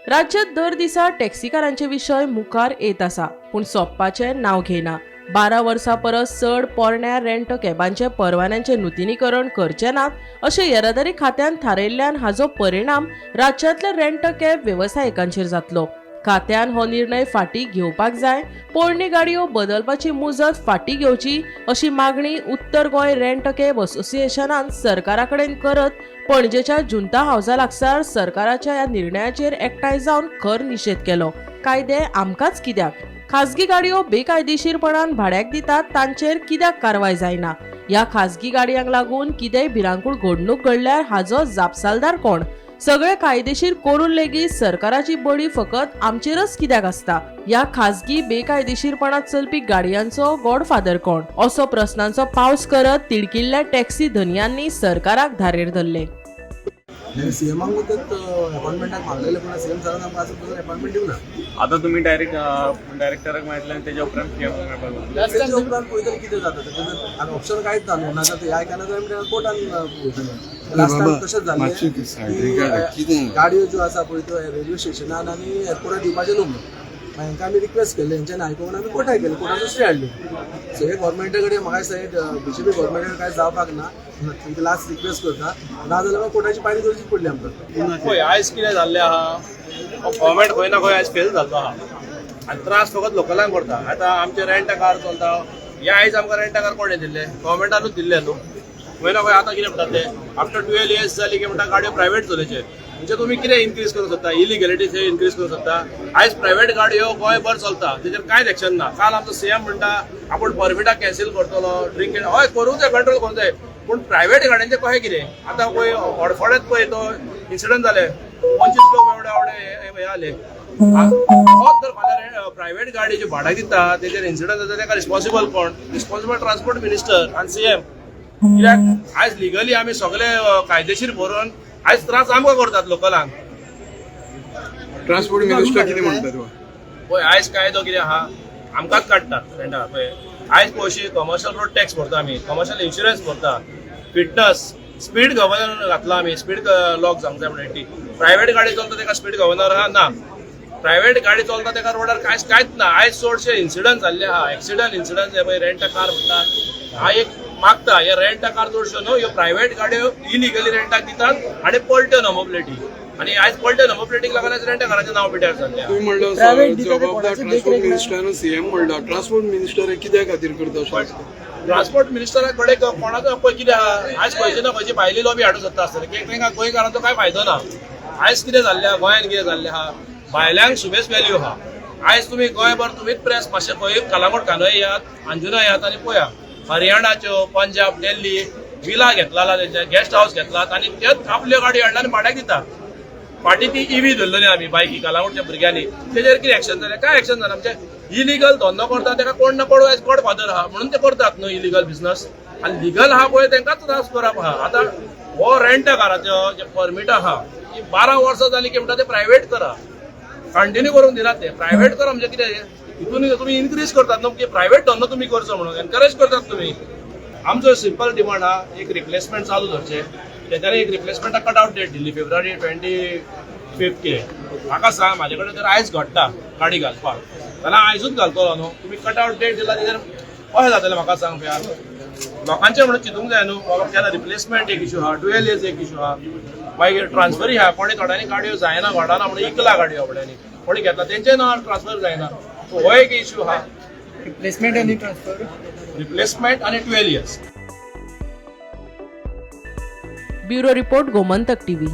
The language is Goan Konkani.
राज्यात दर दिसा टॅक्सीकारांचे विशय मुखार येत आसा, पूण सोंपपाचें नांव घेयना. 12 वर्सां परस चड पोरण्या रेंट कॅबांचे परवान्यांचें नुतनीकरण करचे नात अशें येरादारी खात्यान थारायल्ल्यान हाजो परिणाम राज्यांतल्या रेंट कॅब वेवसायिकांचेर जातलो. खात्यान हो निर्णय फाटीं घेवपाक जाय. पोरणी गाडयो बदलपाची मुजत फाटीं घेवची अशी मागणी उत्तर गोंय रेंट कॅब असोसिएशनान सरकारा कडेन करत पणजेच्या जुंता हावजा लागसार सरकाराच्या ह्या निर्णयाचेर एकठांय जावन खर निशेध केलो. कायदे आमकांच कित्याक? खाजगी गाडयो बेकायदेशीरपणान भाड्याक दितात तांचेर कित्याक कारवाय जायना? ह्या खाजगी गाडयांक लागून कितेंय भिरांकूळ घडणूक घडल्यार हाजो जापसालदार कोण? सगळे कायदेशीर करून लेगीत सरकाराची बडी फकत आमचेरच कित्याक आसता? ह्या खाजगी बेकायदेशीरपणात चलपी गाडयांचो गॉडफादर कोण? असो प्रस्नांचो पावस करत तिडकिल्ल्या टॅक्सी धनयांनी सरकाराक धारेर धरले. सीएमाक अपॉइंटमेंटाक मागलेले, पूण सीएम सरान आमकां आजून पसून अपॉइंटमेंट दिवना. आता तुम्ही डायरेक्ट डायरेक्टराक मेळटले आनी तेज्या उपरांत सीएम मेळपाक वतले. तेच्या उपरांत पळयतले कितें जाता तें. आनी ऑप्शन कांयच ना न्हू. नाजाल्यार ह्या आयकना जाल्यार आमी कोर्टान वयतले. लास्ट टायम तशेंच जाल्लें की गाडयो ज्यो आसा पळय त्यो रेल्वे स्टेशनान आनी एअरपोर्टार दिवपाचें न्हू म्हणून. मागीर हांकां आमी रिक्वेस्ट केले, हेंच्यानी आयकून आमी कोर्टाक गेले, कोर्टाचो स्टे हाडली. सो हे गव्हर्मेंटा कडेन म्हाका दिसता बीजेपी गव्हर्मेंटा कडेन कांय जावपाक ना. तांकां लास्ट रिक्वेस्ट करता, नाजाल्यार मागीर कोर्टाची पायरी करची पडली आमकां. पळय, आयज कितें जाल्लें आहा, गव्हर्मेंट खंय ना खंय आयज फेल जाल्लो आहा आनी त्रास फकत लोकलांक करता. आतां आमचे रेंट कार चलता हे, आयज आमकां रेंट कार कोणें दिल्ले? गव्हर्मेंटानूच दिल्ले न्हू. खंय ना खंय आतां कितें म्हणटात ते, आफ्टर 12 इयर्स जाली की म्हणटा गाडयो प्रायवेट चलयचे. म्हणजे तुमी कितें इन्क्रीज करूंक सोदता? इलिगॅलिटीज इन्क्रीज करूंक सोदता. आयज प्रायवेट गाडयो गोंयभर चलता, तेजेर कांयच एक्शन ना. काल आमचो सीएम म्हणटा आपूण परमिटां कॅन्सील करतलो, ड्रिंक. हय, करूंक जाय, कंट्रोल करूंक जाय, पूण प्रायवेट गाडयांचें कशें कितें? आतां पळय, हडफड्यांत पळय तो इन्सिडंट जाले, 25 लोक एवढे एवढे हे जाले. होच जर फाल्यां प्रायवेट गाडी जी भाड्याक दिता तेजेर इन्सिडंट जाता, तेका रिस्पॉन्सिबल कोण? रिस्पॉन्सिबल ट्रान्सपोर्ट मिनिस्टर आनी सीएम. कित्याक आयज लिगली आमी सगळे कायदेशीर भरून आयज त्रास आमकां करतात लोकलांक. ट्रान्सपोर्ट मिनिस्टर कितें म्हणटा तुका? पळय, आयज कायदो कितें आहा, आमकांच काडटात रेंटा. पळय, आयज पयशे कमर्शियल रोड टॅक्स भरता आमी, कमर्शियल इन्शुरन्स भरता, फिटनस, स्पीड गव्हर्नर घातला आमी, स्पीड लॉक जावंक जाय म्हणून 80. प्रायवेट गाडी चलता तेका स्पीड गव्हर्नर आहा ना. प्रायवेट गाडी चलता तेका रोडार कांयच कांयच ना. आयज चडशे इन्सिडंट जाल्ले आहा, एक्सिडंट, इन्सिडंट. हे पळय, रेंट कार म्हणटात हा एक मागता. हे रेंट कार चडश्यो न्हू, ह्यो प्रायवेट गाडयो इलिगली रेंटाक दितात आनी पलट्यो नंबर प्लेटी. आनी आयज पलट्यो नंबर प्लेटीक लागून आयज रेंट काराचें नांव पिड्यार जाल्लें आहा. तुम्ही म्हणलं जबाबदार ट्रान्सपोर्ट मिनिस्टर, सीएम म्हणला. ट्रान्सपोर्ट मिनिस्टर हे कित्या खातीर करता अशें दिसता? ट्रान्सपोर्ट मिनिस्टरा कडेन कोणाचो पळय कितें आहा, आयज खंयची ना खंयची भायली लॉबी हाडूंक सोदता आसतले, की तांकां गोंयकारांचो कांय फायदो ना. आयज कितें जाल्लें आहा गोंयांत, कितें जाल्लें आहा, भायल्यांक सुबेज व्हॅल्यू आहा. आयज तुमी गोंयभर तुमीच प्रेस मातशें खंय कलांगूट कांदोळे येयात, अंजुना येयात आनी पळया, हरियाणाच्यो, पंजाब, दिल्ली विला घेतला, तेंचे गेस्ट हावस घेतलात आनी तेच आपल्यो गाडी हाडला आनी भाड्याक दितात. फाटीं ती इवी धरलेली आमी बायकी कलांगूटच्या भुरग्यांनी, तेजेर कितें एक्शन जालें? काय एक्शन जालें? आमचे इलिगल धंदो करता तेका कोण ना कोण आयज गॉड फादर आहा म्हणून ते करतात न्हू इलिगल बिझनस. आनी लिगल आहा पळय तेंकांच त्रास करप आहा. आतां हो रेंट काराचो जे परमीट आहा ती 12 वर्सां जाली की म्हणटा ते प्रायवेट करा, कंटिन्यू करूंक दिनात ते. प्रायवेट करा म्हणजे कितें? हितून तुमी इन्क्रीज करतात न्हू की प्रायवेट धंदो तुमी करचो म्हणून एनकरेज करतात तुमी. आमचो सिंपल डिमांड आहा, एक रिप्लेसमेंट चालू धरचें. तेच्यानी एक रिप्लेसमेंटाक कट आउट डेट दिल्ली फेब्रुवारी 25 कितें. म्हाका सांग, म्हाजे कडेन जर आयज घडटा गाडी घालपाक जाल्यार आयजूच घालतलो न्हू. तुमी कट आउट डेट दिला तेजेर कशें जातलें, म्हाका सांग पळया. लोकांचें म्हणून चिंतूंक जाय न्हू बाबा. केन्ना रिप्लेसमेंट एक इशू आहा, 12 इयर्स एक इशू आहा, मागीर ट्रान्सफरी आहा. कोणी थोड्यांनी गाडयो जायना घडना म्हणून इकला गाडयो आपल्यांनी, कोणी घेतला तेंचे नांवार ट्रान्सफर जायना. सो हो एक इशू आहा. रिप्लेसमेंट आनी ट्रान्सफर. रिप्लेसमेंट आनी 12 years. Bureau report, Gomantak TV.